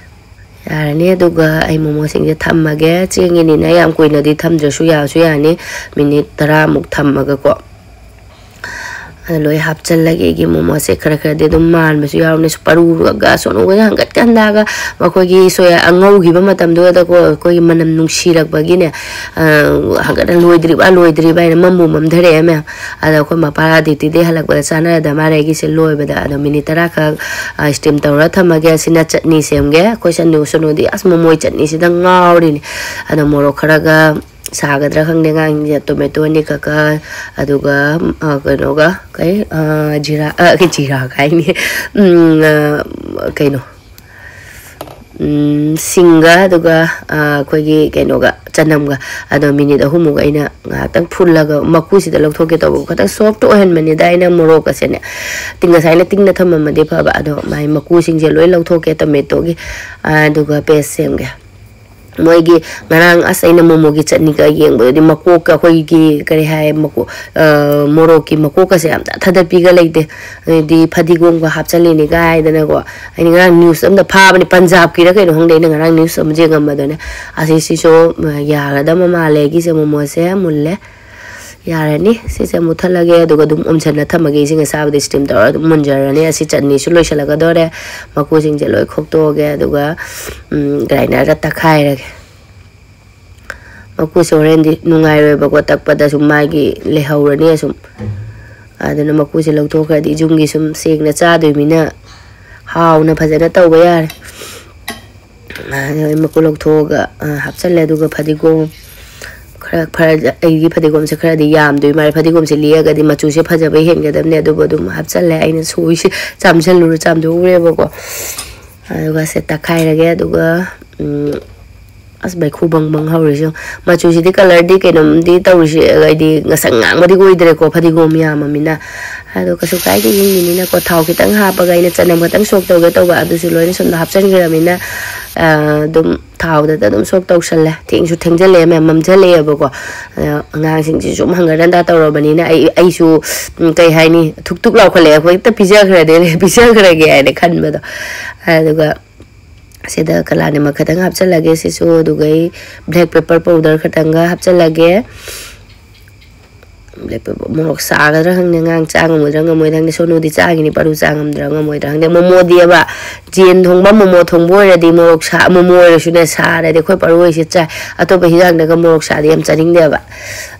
ꯌꯥꯔꯅꯤ꯫ ꯑꯗꯨꯒ ꯑꯩ ꯃꯣꯃꯣꯁꯤꯡꯁꯦ ꯊꯝꯃꯒꯦ꯫ ꯆꯦꯡꯒꯤꯅꯤꯅ ꯌꯥꯝ ꯀꯨꯏꯅꯗꯤ ꯊꯝꯗ꯭ꯔꯁꯨ ꯌꯥꯁꯨ ꯌꯥꯅꯤ꯫ ꯃꯤꯅꯤꯠ ꯇꯔꯥꯃꯨꯛ ꯊꯝꯃꯒꯀꯣ꯫ ꯑꯗ ꯂꯣꯏ ꯍꯥꯞꯆꯜꯂꯒꯦ꯫ ꯑꯩꯒꯤ ꯃꯣꯃꯣꯁꯦ ꯈꯔ ꯈꯔꯗꯤ ꯑꯗꯨꯝ ꯃꯥꯟꯕꯁꯨ ꯌꯥꯎꯔꯅꯤ꯫ ꯄꯔꯨꯒ ꯁꯣꯅꯨꯒꯁꯦ ꯍꯪꯒꯠꯀ ꯍꯟꯗꯥꯒ ꯃꯈꯣꯏꯒꯤ ꯁꯣꯌꯥ ꯑꯉꯧꯈꯤꯕ ꯃꯇꯝꯗꯨꯗꯀꯣ, ꯑꯩꯈꯣꯏꯒꯤ ꯃꯅꯝ ꯅꯨꯡꯁꯤꯔꯛꯄꯒꯤꯅꯦ, ꯑ, ꯍꯪꯒꯠꯅ ꯂꯣꯏꯗ꯭ꯔꯤꯕ, ꯂꯣꯏꯗ꯭ꯔꯤꯕ ꯍꯥꯏꯅ ꯃꯝꯕꯨ ꯃꯝꯊꯔꯛꯑꯦ ꯃꯌꯥꯝ꯫ ꯑꯗ ꯑꯩꯈꯣꯏ ꯃꯄꯥ dutyꯗꯩ ꯍꯜꯂꯛꯄꯗ ꯆꯥꯅꯔꯗ ꯃꯥꯜꯂꯦ ꯑꯩꯒꯤꯁꯦ ꯂꯣꯏꯕꯗ꯫ ꯑꯗꯣ ꯃꯤꯅꯤꯠ ꯇꯔꯥ ꯈꯛ, ꯑ, steam ꯇꯧꯔ ꯊꯝꯃꯒꯦ꯫ ꯑꯁꯤꯅ ꯆꯠꯅꯤ ꯁꯦꯝꯒꯦ꯫ ꯑꯩꯈꯣꯏ ꯁꯅꯨ, ꯁꯅꯨꯗꯤ ꯑꯁ ꯃꯣꯃꯣꯏ ꯆꯠꯅꯤꯁꯤꯗ ꯉꯥꯎꯔꯤꯅꯤ꯫ ꯑꯗꯣ ꯃꯣꯔꯣꯛ ꯈꯔꯒ ꯁꯥꯒꯗ꯭ꯔꯥ ꯈꯪꯗꯦ ꯑꯉꯥꯡꯁꯤꯡꯁꯦ꯫ ꯇꯣꯃꯦꯇꯣ ꯑꯅꯤꯈꯛꯀ, ꯑꯗꯨꯒ ꯀꯩꯅꯣꯒ, ꯀꯩ, ꯖꯤꯔꯥ, ꯖꯤꯔꯥ ꯀꯥꯏꯅꯤ, ꯀꯩꯅꯣ, ꯁꯤꯡꯒ, ꯑꯗꯨꯒ ꯑꯩꯈꯣꯏꯒꯤ ꯀꯩꯅꯣꯒ, ꯆꯅꯝꯒ꯫ ꯑꯗꯣ ꯃꯤꯅꯤꯠ ꯑꯍꯨꯝꯃꯨꯛ ꯑꯩꯅ ꯉꯥꯏꯍꯥꯛꯇꯪ ꯐꯨꯜꯂꯒ ꯃꯀꯨꯁꯤꯗ ꯂꯧꯊꯣꯛꯀꯦ ꯇꯧꯕ, ꯈꯤꯇꯪ ꯁꯣꯐꯇ ꯑꯣꯏꯍꯟꯕꯅꯤꯗ ꯑꯩꯅ ꯃꯣꯔꯣꯛ ꯑꯁꯦꯅꯦ꯫ ꯇꯤꯡ ꯉꯁꯥꯏꯅ ꯇꯤꯡꯅ ꯊꯝꯃꯝꯃꯗꯤ ꯐꯕ, ꯑꯗꯣ ꯃꯥꯏ ꯃꯀꯨꯁꯤꯡꯁꯦ ꯂꯣꯏ ꯂꯧꯊꯣꯛꯀꯦ ꯇꯣꯃꯦꯇꯣꯒꯤ꯫ ꯑꯗꯨꯒ ꯄꯦꯁ ꯁꯦꯝꯒꯦ꯫ ꯃꯣꯏꯒꯤ ꯉꯔꯥꯡ ꯑꯁ ꯑꯩꯅ ꯃꯣꯃꯣꯒꯤ ꯆꯠꯅꯤꯒ ꯌꯦꯡꯕꯗꯗꯤ ꯃꯀꯣꯛꯀ ꯑꯩꯈꯣꯏꯒꯤ ꯀꯔꯤ ꯍꯥꯏ, ꯃꯀꯣꯛ, ꯃꯣꯔꯣꯛꯀꯤ ꯃꯀꯣꯛꯀꯁꯦ ꯑꯝꯇ ꯊꯥꯗꯠꯄꯤꯒ ꯂꯩꯇꯦ꯫ ꯑꯗꯩꯗꯤ ꯐꯗꯤꯒꯣꯝꯒ ꯍꯥꯞꯆꯜꯂꯤꯅꯤ ꯀꯥꯏꯗꯅꯀꯣ꯫ ꯑꯩꯅ ꯉꯔꯥꯡ ꯅ꯭ꯌꯨꯁ ꯑꯝꯗ ꯐꯥꯕꯅꯤ, ꯄꯟꯖꯥꯕꯀꯤꯔ ꯀꯩꯅꯣ ꯈꯪꯗꯦ, ꯑꯩꯅ ꯉꯔꯥꯡ ꯅ꯭ꯌꯨꯁ ꯑꯃ ꯌꯦꯡꯉꯝꯕꯗꯨꯅꯦ꯫ ꯑꯁꯤꯁꯤꯁꯨ ꯌꯥꯒꯗꯕ ꯃꯥꯜꯂꯦ꯫ ꯑꯩꯒꯤꯁꯦ ꯃꯣꯃꯣꯁꯦ ꯃꯨꯜꯂꯦ꯫ ꯌꯥꯔꯅꯤ꯫ ꯁꯤꯁꯦ ꯃꯨꯠꯊꯠꯂꯒꯦ, ꯑꯗꯨꯒ ꯑꯗꯨꯝ ꯑꯣꯝꯁꯟꯅ ꯊꯝꯃꯒꯦ꯫ ꯏꯁꯤꯡ ꯑꯁꯥꯕꯗ ꯏꯁꯇꯤꯝ ꯇꯧꯔꯒ ꯑꯗꯨꯝ ꯃꯨꯟꯖꯔꯅꯤ꯫ ꯑꯁꯤ ꯆꯠꯅꯤꯁꯨ ꯂꯣꯏꯁꯤꯜꯂꯒꯗꯧꯔꯦ꯫ ꯃꯀꯨꯁꯤꯡꯁꯦ ꯂꯣꯏ ꯈꯣꯛꯇꯣꯛꯑꯒꯦ, ꯑꯗꯨꯒ ꯒ꯭ꯔꯥꯏꯟꯗꯔꯗ ꯇꯛꯈꯥꯏꯔꯒꯦ꯫ ꯃꯀꯨꯁꯦ ꯍꯣꯔꯦꯟꯗꯤ ꯅꯨꯡꯉꯥꯏꯔꯣꯏꯕꯀꯣ, ꯇꯛꯄꯗ ꯁꯨꯝ ꯃꯥꯒꯤ ꯂꯩꯍꯧꯔꯅꯤ ꯑꯁꯨꯝ꯫ ꯑꯗꯨꯅ ꯃꯀꯨꯁꯦ ꯂꯧꯊꯣꯛꯈ꯭ꯔꯗꯤ ꯌꯨꯝꯒꯤ ꯁꯨꯝ ꯁꯦꯡꯅ ꯆꯥꯗꯣꯏꯃꯤꯅ ꯍꯥꯎꯅ ꯐꯖꯅ ꯇꯧꯕ ꯌꯥꯔꯦ꯫ ꯑꯗꯨ ꯑꯩ ꯃꯀꯨ ꯂꯧꯊꯣꯛꯑꯒ ꯍꯥꯞꯆꯜꯂꯦ꯫ ꯑꯗꯨꯒ ꯐꯗꯤꯒꯣꯝ ꯈꯔ, ꯈꯔ, ꯑꯩꯒꯤ ꯐꯗꯤꯒꯣꯝꯁꯦ ꯈꯔꯗꯤ ꯌꯥꯝꯗꯣꯏ ꯃꯥꯜꯂꯦ꯫ ꯐꯗꯤꯒꯣꯝꯁꯦ ꯂꯤꯛꯑꯒꯗꯤ ꯃꯆꯨꯁꯦ ꯐꯖꯕ ꯍꯦꯟꯒꯗꯕꯅꯦ꯫ ꯑꯗꯨꯕꯨ ꯑꯗꯨꯝ ꯍꯥꯞꯆꯜꯂꯦ꯫ ꯑꯩꯅ ꯁꯣꯏꯁꯦ ꯆꯥꯝꯁꯤꯜꯂꯨꯔ ꯆꯥꯝꯊꯣꯛꯎꯔꯦꯕꯀꯣ꯫ ꯑꯗꯨꯒ ꯁꯦ ꯇꯛꯈꯥꯏꯔꯒꯦ꯫ ꯑꯗꯨꯒ ꯑꯁ, ꯃꯩꯈꯨ ꯕꯪ ꯕꯪ ꯍꯧꯔꯤꯁꯦ ꯌꯦꯡꯉꯨ꯫ ꯃꯆꯨꯁꯤꯗꯤ, ꯀꯂꯔꯗꯤ ꯀꯩꯅꯣꯝꯗꯤ ꯇꯧꯔꯤꯁꯦ, ꯍꯥꯏꯗꯤ ꯉꯁꯪ ꯉꯥꯡꯕꯗꯤ ꯑꯣꯏꯗ꯭ꯔꯦꯀꯣ, ꯐꯗꯤꯒꯣꯝ ꯌꯥꯝꯃꯃꯤꯅ꯫ ꯑꯗꯣ ꯀꯩꯁꯨ ꯀꯥꯏꯗꯦ, ꯌꯨꯝꯒꯤꯅꯤꯅꯀꯣ꯫ ꯊꯥꯎ ꯈꯤꯇꯪ ꯍꯥꯞꯄꯒ ꯑꯩꯅ ꯆꯅꯝ ꯈꯛꯇꯪ ꯁꯣꯛ ꯇꯧꯒꯦ ꯇꯧꯕ, ꯑꯗꯨꯁꯨ ꯂꯣꯏꯅ ꯁꯣꯝꯗ ꯍꯥꯞꯆꯤꯟꯈ꯭ꯔꯃꯤꯅ, ꯑꯗꯨꯝ ꯊꯥꯎꯗꯇ ꯑꯗꯨꯝ ꯁꯣꯛ ꯇꯧꯁꯜꯂꯦ꯫ ꯊꯦꯡꯁꯨ ꯊꯦꯡꯖꯜꯂꯛꯑꯦ, ꯃꯌꯥꯝ ꯃꯝꯖꯜꯂꯛꯑꯦꯕꯀꯣ꯫ ꯑꯉꯥꯡꯁꯤꯡꯁꯤꯁꯨ ꯁꯨꯝ ꯍꯪꯒꯠ ꯍꯟꯗ ꯇꯧꯔꯕꯅꯤꯅ ꯑꯩ, ꯑꯩꯁꯨ, ꯀꯩ ꯍꯥꯏꯅꯤ, ꯊꯨꯛ ꯊꯨꯛ ꯂꯥꯎꯈꯠꯂꯛꯑꯦ꯫ ꯑꯩꯈꯣꯏ ꯍꯦꯛꯇ ꯄꯤꯖꯈ꯭ꯔꯗꯤ, ꯄꯤꯖꯈ꯭ꯔꯒꯦ ꯍꯥꯏꯅ ꯈꯟꯕꯗꯣ꯫ ꯑꯗꯨꯒ ꯁꯤꯗ ꯀꯂꯥꯅꯤꯃꯛ ꯈꯤꯇꯪ ꯍꯥꯞꯆꯜꯂꯒꯦ꯫ ꯁꯤꯁꯨ, ꯑꯗꯨꯒ ꯑꯩ black pepper powder ꯈꯤꯇꯪꯒ ꯍꯥꯞꯆꯜꯂꯒꯦ꯫ ꯂꯦꯞꯄꯦꯕ꯫ ꯃꯣꯔꯣꯛ ꯁꯥꯒꯗ꯭ꯔꯥ ꯈꯪꯗꯦ, ꯑꯉꯥꯡ ꯆꯥ ꯉꯝꯒꯗ꯭ꯔꯥ ꯉꯝꯃꯣꯏꯗ꯭ꯔꯥ ꯈꯪꯗꯦ꯫ ꯁꯣꯅꯨꯗꯤ ꯆꯥꯈꯤꯅꯤ, ꯄꯥꯔꯨ ꯆꯥ ꯉꯝꯗ꯭ꯔꯥ ꯉꯝꯃꯣꯏꯗ꯭ꯔꯥ ꯈꯪꯗꯦ꯫ ꯃꯣꯃꯣꯗꯤꯕ, ꯖꯦꯟ ꯊꯣꯡꯕ, ꯃꯣꯃꯣ ꯊꯣꯡꯕ ꯑꯣꯏꯔꯗꯤ ꯃꯣꯔꯣꯛ ꯁꯥ-, ꯃꯣꯃꯣ ꯑꯣꯏꯔꯁꯨꯅꯦ, ꯁꯥꯔꯗꯤ ꯑꯩꯈꯣꯏ ꯄꯥꯔꯨ ꯍꯣꯏꯁꯦ ꯆꯥꯏ꯫ ꯑꯇꯣꯞꯄ ꯍꯤꯟꯖꯥꯡꯗꯒ ꯃꯣꯔꯣꯛ ꯁꯥꯗꯤ ꯌꯥꯝ ꯆꯥꯅꯤꯡꯗꯦꯕ꯫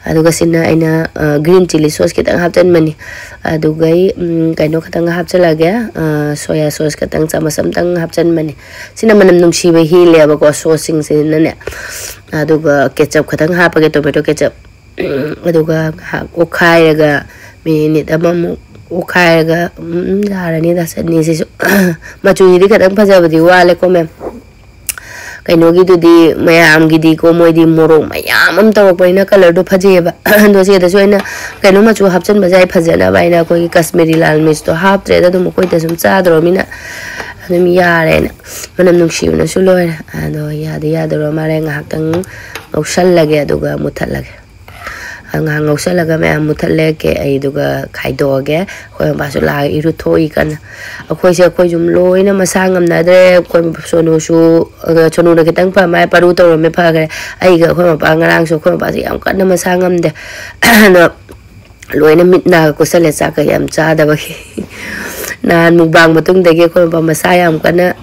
ꯑꯗꯨꯒ ꯁꯤꯅ ꯑꯩꯅ, ꯑ, green chilli sauce ꯈꯤꯇꯪ ꯍꯥꯞꯆꯤꯟꯕꯅꯤ꯫ ꯑꯗꯨꯒ ꯑꯩ, ꯎꯝ, ꯀꯩꯅꯣ ꯈꯤꯇꯪ ꯍꯥꯞꯆꯤꯜꯂꯒꯦ, ꯑ, soya sauce ꯈꯤꯇꯪ ꯆꯥꯃꯁ ꯑꯝꯇꯪ ꯍꯥꯞꯆꯤꯟꯕꯅꯤ꯫ ꯁꯤꯅ ꯃꯅꯝ ꯅꯨꯡꯁꯤꯕ ꯍꯦꯜꯂꯦꯕꯀꯣ, sauce ꯁꯤꯡꯁꯤꯅꯅꯦ꯫ ꯑꯗꯨꯒ ketchup ꯈꯤꯇꯪ ꯍꯥꯞꯄꯒꯦ, tomato ketchup꯫ ꯎꯝ, ꯑꯗꯨꯒ ꯉꯥꯏꯍꯥꯛ ꯑꯣꯠꯈꯥꯏꯔꯒ, ꯃꯤꯅꯤꯠ ꯑꯃꯃꯨꯛ ꯑꯣꯠꯈꯥꯏꯔꯒ, ꯎꯝ, ꯌꯥꯔꯅꯤꯗ ꯆꯠꯅꯤꯁꯤꯁꯨ꯫ ꯃꯆꯨꯁꯤꯗꯤ ꯈꯤꯇꯪ ꯐꯖꯕꯗꯤ ꯋꯥꯠꯂꯦꯀꯣ, ꯃꯦꯝ꯫ ꯀꯩꯅꯣꯒꯤꯗꯨꯗꯤ, ꯃꯌꯥꯝꯒꯤꯗꯤꯀꯣ, ꯃꯣꯏꯗꯤ ꯃꯣꯔꯣꯛ ꯃꯌꯥꯝ ꯑꯃ ꯇꯧꯔꯛꯄꯅꯤꯅ colour ꯗꯣ ꯐꯖꯩꯑꯕ꯫ ꯑꯗꯣ ꯁꯤꯗꯁꯨ ꯑꯩꯅ ꯀꯩꯅꯣ ꯃꯆꯨ ꯍꯥꯞꯆꯤꯟꯕꯁꯦ ꯑꯩ ꯐꯖꯅꯕ ꯍꯥꯏꯅ ꯑꯩꯈꯣꯏꯒꯤ Kashmiri lal mirch ꯇꯣ ꯍꯥꯞꯇ꯭ꯔꯦꯗ, ꯑꯗꯨꯝ ꯑꯩꯈꯣꯏꯗ ꯁꯨꯝ ꯆꯥꯗꯧꯔꯃꯤꯅ ꯑꯗꯨꯝ ꯌꯥꯔꯦꯅ꯫ ꯃꯅꯝ ꯅꯨꯡꯁꯤꯕꯅꯁꯨ ꯂꯣꯏꯔꯦ꯫ ꯑꯗꯣ ꯌꯥꯗꯤ ꯌꯥꯗꯧꯔ ꯃꯥꯜꯂꯦ꯫ ꯉꯥꯏꯍꯥꯛꯇꯪ ꯉꯧꯁꯜꯂꯒꯦ, ꯑꯗꯨꯒ ꯃꯨꯊꯠꯂꯒꯦ꯫ ꯉꯥꯏꯍꯥꯛ ꯉꯧꯁꯜꯂꯒ ꯃꯌꯥꯝ ꯃꯨꯊꯠꯂꯦ꯫ ꯀꯦ-, ꯑꯩ ꯑꯗꯨꯒ ꯈꯥꯏꯗꯣꯛꯑꯒꯦ꯫ ꯑꯩꯈꯣꯏ ꯃꯄꯥꯁꯨ ꯂꯥꯛꯑꯒ ꯏꯔꯨꯊꯣꯛꯏ ꯀꯟꯅ꯫ ꯑꯩꯈꯣꯏꯁꯦ, ꯑꯩꯈꯣꯏ ꯌꯨꯝ ꯂꯣꯏꯅ ꯃꯁꯥ ꯉꯝꯅꯗ꯭ꯔꯦ꯫ ꯑꯩꯈꯣꯏ ꯁꯣꯅꯨꯁꯨ, ꯑ, ꯁꯣꯅꯨꯅ ꯈꯤꯇꯪ ꯐ ꯃꯥꯏ ꯄꯥꯔꯨ ꯇꯧꯔꯝꯃꯦ, ꯐꯈ꯭ꯔꯦ꯫ ꯑꯩꯒ ꯑꯩꯈꯣꯏ ꯃꯄꯥ, ꯉꯔꯥꯡꯁꯨ ꯑꯩꯈꯣꯏ ꯃꯄꯥꯁꯦ ꯌꯥꯝ ꯀꯟꯅ ꯃꯁꯥ ꯉꯝꯗꯦ꯫ ꯑꯗꯣ ꯂꯣꯏꯅ ꯃꯤꯠ ꯅꯥꯒ ꯀꯨꯠꯁꯜꯂꯦ, ꯆꯥꯛꯀ ꯌꯥꯝ ꯆꯥꯗꯕꯒꯤ꯫ ꯅꯍꯥꯟ ꯃꯨꯛꯕꯥꯡ ꯃꯇꯨꯡꯗꯒꯤ ꯑꯩꯈꯣꯏ ꯃꯄꯥ ꯃꯁꯥ ꯌꯥꯝ ꯀꯟꯅ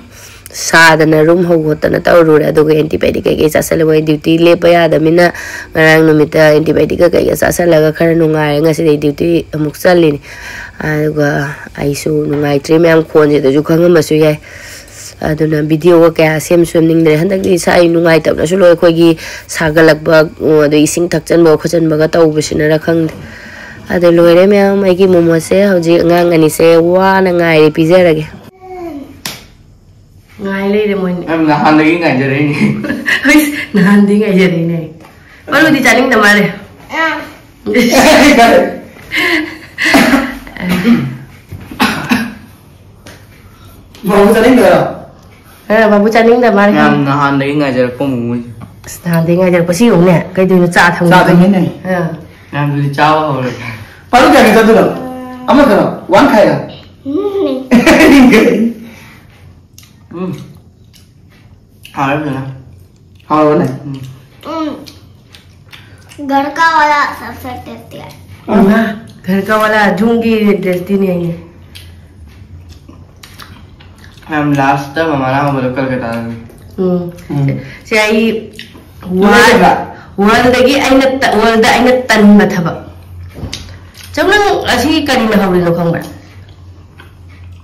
ꯁꯥꯗꯅ ꯔꯨꯝ ꯍꯧ ꯈꯣꯠꯇꯅ ꯇꯧꯔꯨꯔꯦ꯫ ꯑꯗꯨꯒ antibiotic ꯀꯩꯀꯩ ꯆꯥꯁꯜꯂꯦ꯫ ꯃꯣꯏ duty ꯂꯦꯞꯄ ꯌꯥꯗꯕꯅꯤꯅ ꯉꯔꯥꯡ ꯅꯨꯃꯤꯠꯇ antibiotic ꯀꯩꯀꯩꯒ ꯆꯥꯁꯜꯂꯒ ꯈꯔ ꯅꯨꯡꯉꯥꯏꯔꯦ꯫ ꯉꯁꯤꯗꯩ duty ꯑꯃꯨꯛ ꯆꯠꯂꯤꯅꯤ꯫ ꯑꯗꯨꯒ ꯑꯩꯁꯨ ꯅꯨꯡꯉꯥꯏꯇ꯭ꯔꯤ, ꯃꯌꯥꯝ ꯈꯣꯟꯁꯤꯗꯁꯨ ꯈꯪꯉꯝꯕꯁꯨ ꯌꯥꯏ꯫ ꯑꯗꯨꯅ video ꯒ ꯀꯌꯥ ꯁꯦꯝ ꯁꯦꯝꯅꯤꯡꯗ꯭ꯔꯦ꯫ ꯍꯟꯗꯛꯇꯤ ꯏꯁꯥ ꯑꯩ ꯅꯨꯡꯉꯥꯏꯇꯕꯅꯁꯨ ꯂꯣꯏ꯫ ꯑꯩꯈꯣꯏꯒꯤ ꯁꯥꯒꯠꯂꯛꯄ, ꯑꯗꯩ ꯏꯁꯤꯡ ꯊꯛꯆꯟꯕ ꯈꯣꯠꯆꯟꯕꯒ ꯇꯧꯕꯁꯤꯅꯔ ꯈꯪꯗꯦ꯫ ꯑꯗꯣ ꯂꯣꯏꯔꯦ ꯃꯌꯥꯝ, ꯑꯩꯒꯤ ꯃꯣꯃꯣꯁꯦ ꯍꯧꯖꯤꯛ ꯑꯉꯥꯡ ꯑꯅꯤꯁꯦ ꯋꯥꯅ ꯉꯥꯏꯔꯤ, ꯄꯤꯖꯔꯒꯦ꯫ ꯉꯥꯏ ꯂꯩꯔꯦ ꯃꯣꯏꯅꯤ꯫ ꯌꯥꯝ ꯅꯍꯥꯟꯗꯒꯤ ꯉꯥꯏꯖꯔꯛꯏꯅꯦ꯫ ꯍꯩꯁ, ꯅꯍꯥꯟꯗꯤ ꯉꯥꯏꯖꯔꯛꯏꯅꯦ꯫ ꯃꯔꯨꯗꯤ ꯆꯥꯅꯤꯡꯗ ꯃꯥꯜꯂꯦ꯫ ꯃꯔꯨ ꯆꯥꯅꯤꯡꯗꯔꯣ? ꯑ, ꯕꯥꯕꯨ ꯆꯥꯅꯤꯡꯗ ꯃꯥꯜꯂꯦ꯫ ꯌꯥꯝ ꯅꯍꯥꯟꯗꯒꯤ ꯉꯥꯏꯖꯔꯛꯄ ꯃꯣꯃꯣꯁꯦ꯫ ꯑꯁ, ꯅꯍꯥꯟꯗꯒꯤ ꯉꯥꯏꯖꯔꯛꯄ꯫ ꯁꯤ ꯌꯦꯡꯉꯨꯅꯦ, ꯀꯩꯗꯧꯅꯣ? ꯆꯥ ꯊꯛꯅꯤꯡꯕ꯫ ꯆꯥ ꯊꯛꯅꯤꯡꯉꯦ꯫ ꯑ꯫ ꯌꯥꯝꯗꯨꯗꯤ ꯆꯥꯕ ꯍꯧꯔꯦ꯫ ꯄꯥꯔꯨ ꯀꯌꯥꯒꯤ ꯆꯠꯇꯣꯏꯅꯣ? ꯑꯃꯈꯛꯅꯣ? ꯋꯥꯟ ꯈꯥꯏꯔ? ꯎꯝ꯫ ꯍꯥꯎꯔꯦ ꯐꯖꯅ꯫ ꯍꯥꯎꯔꯕꯅꯦ? ꯎꯝ꯫ घर का वाला सबसे टेस्टी है। ꯃꯥ, ꯘꯔ ꯀꯥ ꯋꯥꯂꯥ ꯖꯨꯡꯒꯤ ꯗ꯭ꯔꯦꯁꯇꯤꯅꯦ ꯑꯩꯅꯦ꯫ ꯌꯥꯝ ꯂꯥꯁꯇ ꯃꯃꯥꯅ ꯍꯧꯕꯗꯣ ꯀꯜꯀꯇꯥꯗꯒꯤ꯫ ꯎꯝ꯫ ꯎꯝ꯫ ꯁꯦ ꯑꯩ ꯅꯨꯡꯉꯥꯏꯕ꯭ꯔꯥ? ꯋꯥꯔꯜ-, ꯋꯥꯔꯜꯗꯒꯤ ꯑꯩꯅ ꯇ-, ꯋꯥꯔꯜꯗ ꯑꯩꯅ ꯇꯟꯕ ꯊꯕꯛ꯫ ꯆꯧ, ꯅꯪ ꯑꯁꯤ ꯀꯔꯤꯅ ꯍꯧꯔꯤꯅꯣ ꯈꯪꯕ꯭ꯔꯥ?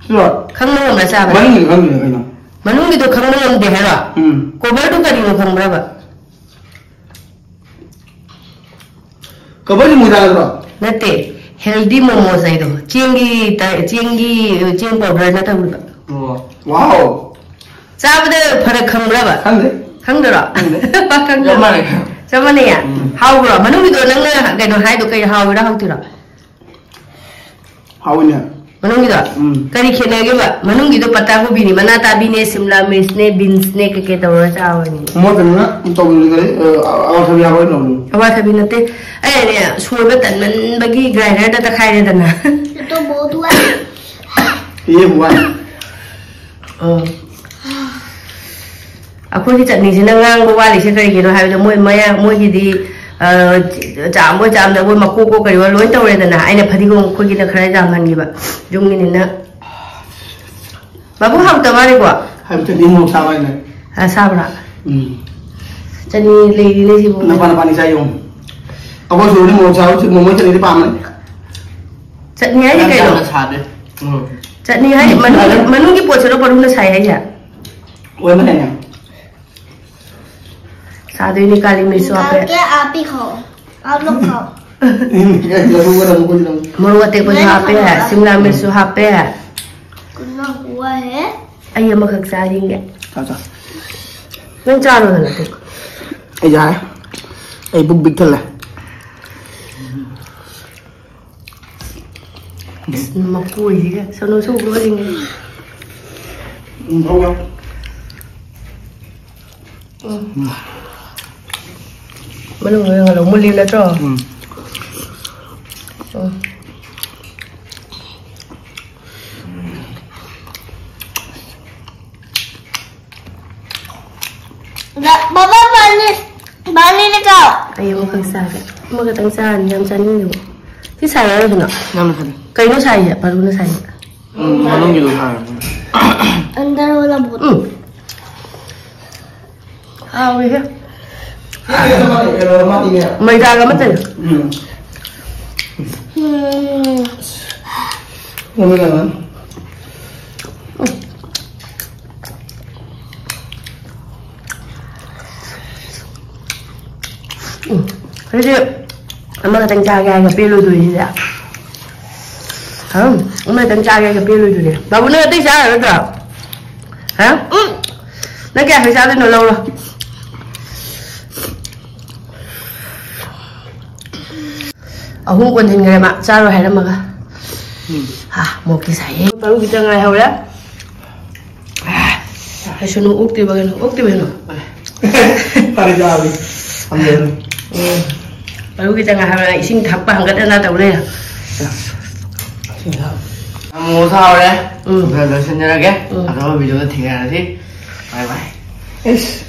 ꯁꯤꯔꯣ? ꯈꯪꯕ ꯉꯝꯕ꯭ꯔꯥ ꯆꯥꯕꯗ? ꯃꯅꯨꯡꯒꯤꯗꯤ ꯈꯪꯗꯦ ꯀꯩꯅꯣ꯫ ꯃꯅꯨꯡꯒꯤꯗꯣ ꯈꯪꯕ ꯉꯝꯗꯦ ꯍꯥꯏꯔꯣ? ꯎꯝ꯫ ꯀꯣꯕꯔꯗꯨ ꯀꯔꯤꯅꯣ ꯈꯪꯕ꯭ꯔꯕ? ꯀꯕꯔꯗꯤ ꯃꯣꯏꯗꯥ ꯅꯠꯇ꯭ꯔꯣ? ꯅꯠꯇꯦ, ꯍꯦꯜꯗꯤ ꯃꯣꯃꯣꯁ ꯍꯥꯏꯗꯣ꯫ ꯆꯦꯡꯒꯤ ꯇ-, ꯆꯦꯡꯒꯤ, ꯆꯦꯡ ꯄꯥꯎꯗꯔꯅ ꯇꯧꯔꯤꯕ꯫ ꯑꯣ꯫ ꯋꯥꯎ꯫ ꯆꯥꯕꯗ ꯐꯔꯛ ꯈꯪꯕ꯭ꯔꯕ? ꯈꯪꯗꯦ꯫ ꯈꯪꯗꯔꯣ? ꯈꯪꯗꯦ꯫ ꯆꯞ ꯃꯥꯟꯅꯩ꯫ ꯆꯞ ꯃꯥꯟꯅꯩꯌꯦ? ꯎꯝ꯫ ꯍꯥꯎꯕ꯭ꯔꯣ? ꯃꯅꯨꯡꯒꯤꯗꯣ ꯅꯪꯅ ꯀꯩꯅꯣ ꯍꯥꯏꯗꯣ ꯀꯩ ꯍꯥꯎꯋꯤꯔꯥ ꯍꯥꯎꯇꯤꯔꯣ? ꯍꯥꯎꯋꯤꯅꯦ꯫ ꯃꯅꯨꯡꯒꯤꯗꯣ? ꯎꯝ꯫ ꯀꯔꯤ ꯈꯦꯠꯅꯒꯦꯕ? ꯃꯅꯨꯡꯒꯤꯗꯣ ꯄꯇꯥ ꯀꯣꯕꯤꯅꯤ, ꯃꯅꯥ ꯇꯥꯕꯤꯅꯦ, ꯁꯤꯝꯂꯥ ꯃꯤꯔꯆꯅꯦ, ꯕꯤꯟꯁꯅꯦ, ꯀꯩꯀꯩ ꯇꯧꯔꯒ ꯆꯥꯕꯅꯤ꯫ ꯃꯣꯏ ꯀꯩꯅꯣꯅ ꯇꯧꯕꯅꯤ ꯀꯔꯤ, ꯑ, ꯑꯋꯥꯊꯕꯤ ꯍꯥꯞꯄꯒ ꯇꯧꯕꯅꯤ꯫ ꯑꯋꯥꯊꯕꯤ ꯅꯠꯇꯦ꯫ ꯑꯩꯅꯅꯦ, ꯁꯣꯏꯕ ꯇꯟꯃꯟꯕꯒꯤ ꯒ꯭ꯔꯥꯏꯟꯗꯔꯗ ꯇꯛꯈꯥꯏꯔꯦꯗꯅ꯫ ये तो बहुत हुआ है। ये हुआ है। ꯑꯣ꯫ ꯑꯩꯈꯣꯏꯒꯤ ꯆꯠꯅꯤꯁꯤꯅ ꯉꯥꯡꯕ ꯋꯥꯠꯂꯤꯁꯦ ꯀꯔꯤꯒꯤꯅꯣ ꯍꯥꯏꯕꯗ, ꯃꯣꯏ ꯃꯌꯥ-, ꯃꯣꯏꯒꯤꯗꯤ, ꯑ, ꯆꯥꯝꯕꯣꯏ ꯆꯥꯝꯗꯕꯣꯏ ꯃꯀꯣꯛ ꯀꯣꯛ ꯀꯔꯤꯑꯣ ꯂꯣꯏ ꯇꯧꯔꯦꯗꯅ꯫ ꯑꯩꯅ ꯐꯗꯤꯒꯣꯝ ꯑꯩꯈꯣꯏꯒꯤꯅ ꯈꯔ ꯌꯥꯝꯍꯟꯈꯤꯕ꯫ ꯌꯨꯝꯒꯤꯅꯤꯅ꯫ ꯕꯥꯕꯨ ꯍꯥꯎꯇ ꯃꯥꯜꯂꯦꯀꯣ? ꯍꯥꯏꯕꯗꯤ ꯃꯣꯔꯣꯛ ꯁꯥꯕ ꯍꯥꯏꯅ꯫ ꯑ, ꯁꯥꯕ꯭ꯔꯥ? ꯎꯝ꯫ ꯆꯠꯅꯤ ꯂꯩꯔꯤꯅꯦ ꯁꯤꯕꯨ꯫ ꯅꯄꯥ ꯅꯄꯥꯅꯤ ꯆꯥꯏꯌꯣ꯫ ꯑꯩꯈꯣꯏ ꯁꯨꯔꯗꯤ ꯃꯣꯔꯣꯛ ꯁꯥꯕ, ꯃꯣꯃꯣ ꯆꯠꯅꯤꯗꯤ ꯄꯥꯝꯕꯅꯤ꯫ ꯆꯠꯅꯤ ꯍꯥꯏꯁꯦ ꯌꯥꯝ ꯀꯩꯅꯣ? ꯌꯥꯝꯅ ꯁꯥꯗꯦ꯫ ꯎꯝ꯫ ꯆꯠꯅꯤ ꯍꯥꯏꯁꯦ ꯃꯅꯨꯡꯒꯤ, ꯃꯅꯨꯡꯒꯤ ꯄꯣꯠꯁꯤꯔꯣ ꯃꯅꯨꯡꯗ ꯁꯥꯏ ꯍꯥꯏꯁꯦ? ꯑꯣꯏꯃꯅꯦꯅꯦ꯫ ꯁꯥꯗꯣꯏꯅꯤ, ꯀꯥꯂꯤ ꯃꯤꯔꯆꯁꯨ ꯍꯥꯞꯄꯦ꯫ निकाल के आप ही खाओ, आप लोग खाओ। ꯂꯧꯊꯣꯛꯑꯣ, ꯂꯧꯊꯣꯛꯑꯣ, ꯂꯧꯊꯣꯛꯑꯣ꯫ ꯃꯣꯔꯣꯛ ꯑꯇꯦꯛꯄꯁꯨ ꯂꯣꯏꯅ ꯍꯥꯞꯄꯦ, ꯊꯝꯃꯣ꯫ ꯁꯤꯝꯂꯥ ꯃꯤꯔꯆꯁꯨ ꯍꯥꯞꯄꯦ꯫ कितना हुआ है? ꯑꯩ ꯑꯃꯈꯛ ꯆꯥꯔꯤꯒꯦ꯫ ꯆꯥ, ꯆꯥ꯫ ꯅꯪ ꯆꯥꯔꯣꯗꯅ ꯑꯗꯨ꯫ ꯑꯩ ꯌꯥꯔꯦ꯫ ꯑꯩ ꯄꯨꯛ ꯄꯤꯛ ꯊꯜꯂꯦ꯫ ꯃꯀꯣꯏꯁꯤꯒ ꯁꯣꯅꯣ ꯁꯨꯕ ꯑꯣꯏꯔꯤꯉꯩ꯫ ꯎꯝ, ꯍꯧꯔꯦ꯫ ꯎꯝ꯫ ꯃꯅꯨꯡꯗ ꯌꯦꯡꯍꯜꯂꯣ꯫ ꯃꯨꯜꯂꯤ ꯅꯠꯇ꯭ꯔꯣ? ꯎꯝ꯫ ꯎꯝ꯫ ꯕꯥꯕꯥ, ꯄꯥꯅꯤ, ꯄꯥꯅꯤ ꯂꯩꯀꯥꯎ꯫ ꯑꯩ ꯑꯃꯈꯛ ꯆꯥꯒꯦ꯫ ꯑꯃꯈꯛꯇꯪ ꯆꯥꯔꯅꯤ, ꯌꯥꯝ ꯆꯥꯅꯤꯡꯗꯦꯕ꯫ ꯁꯤ ꯁꯥꯏꯔꯣ ꯀꯩꯅꯣ? ꯅꯪꯅ ꯈꯜꯂꯤ꯫ ꯀꯩꯅꯣ ꯁꯥꯏꯁꯦ? ꯄꯥꯔꯨꯅ ꯁꯥꯏꯁꯦ꯫ ꯎꯝ, ꯃꯅꯨꯡꯒꯤꯗꯣ ꯁꯥꯔꯣ꯫ अंदर वाला बहुत। ꯎꯝ꯫ ꯍꯥꯎꯋꯤꯍꯦ꯫ ꯃꯩꯗꯥꯒ ꯑꯃꯠꯇꯅꯦ꯫ ꯎꯝ꯫ ꯎꯝ꯫ ꯃꯃꯤꯡ ꯀꯩ ꯍꯥꯏꯕ? ꯎꯝ꯫ ꯑꯩꯗꯤ ꯑꯃꯈꯛꯇꯪ ꯆꯥꯒꯦ ꯍꯥꯏꯔꯒ ꯄꯦꯜꯂꯣꯏꯗꯣꯔꯤꯁꯤꯗꯤ꯫ ꯍꯝ, ꯑꯃꯈꯛꯇꯪ ꯆꯥꯒꯦ ꯍꯥꯏꯔꯒ ꯄꯦꯜꯂꯣꯏꯗꯣꯔꯤ꯫ ꯕꯥꯕꯨ, ꯅꯪ ꯑꯇꯩ ꯆꯥꯔꯔꯣꯏꯗ꯭ꯔꯣ? ꯍꯥ? ꯎꯝ꯫ ꯅꯪ ꯀꯌꯥ ꯈꯛ ꯆꯥꯗꯣꯏꯅꯣ? ꯂꯧꯔꯣ꯫ ꯑꯍꯨꯝ ꯀꯣꯟꯁꯤꯟꯈ꯭ꯔꯦ ꯃꯥ ꯆꯥꯔꯣꯏ ꯍꯥꯏꯔꯝꯃꯒ꯫ ꯎꯝ꯫ ꯍꯥ, ꯃꯣꯔꯣꯛꯇꯤ ꯁꯥꯏꯍꯦ꯫ ꯄꯥꯔꯨ ꯈꯤꯇꯪ ꯉꯥꯏꯍꯧꯔꯦ꯫ ꯍꯥꯏꯁꯅꯨ, ꯑꯣꯛꯇꯦꯕ ꯀꯩꯅꯣ, ꯑꯣꯛꯇꯦꯕ ꯀꯩꯅꯣ꯫ ꯐꯔꯦ, ꯆꯥꯔꯒꯦ꯫ ꯊꯝꯖꯔꯦ꯫ ꯎꯝ꯫ ꯄꯥꯔꯨ ꯈꯤꯇꯪ ꯉꯥꯏꯍꯧꯔꯦ, ꯏꯁꯤꯡ ꯊꯛꯄ ꯍꯪꯒꯠ ꯍꯟꯗ ꯇꯧ ꯂꯩꯔꯦ꯫ ꯏꯁꯤꯡ ꯊꯛ꯫ ꯃꯣꯃꯣ ꯁꯥꯍꯧꯔꯦ꯫ ꯎꯝ꯫ ꯑꯗꯨꯒ ꯂꯣꯏꯁꯤꯟꯖꯔꯒꯦ꯫ ꯎꯝ꯫ ꯑꯇꯣꯞꯄ ꯚꯤꯗꯤꯑꯣꯗ ꯊꯦꯡꯅꯔꯁꯤ꯫ ꯕꯥꯏ ꯕꯥꯏ꯫ ꯏꯁ꯫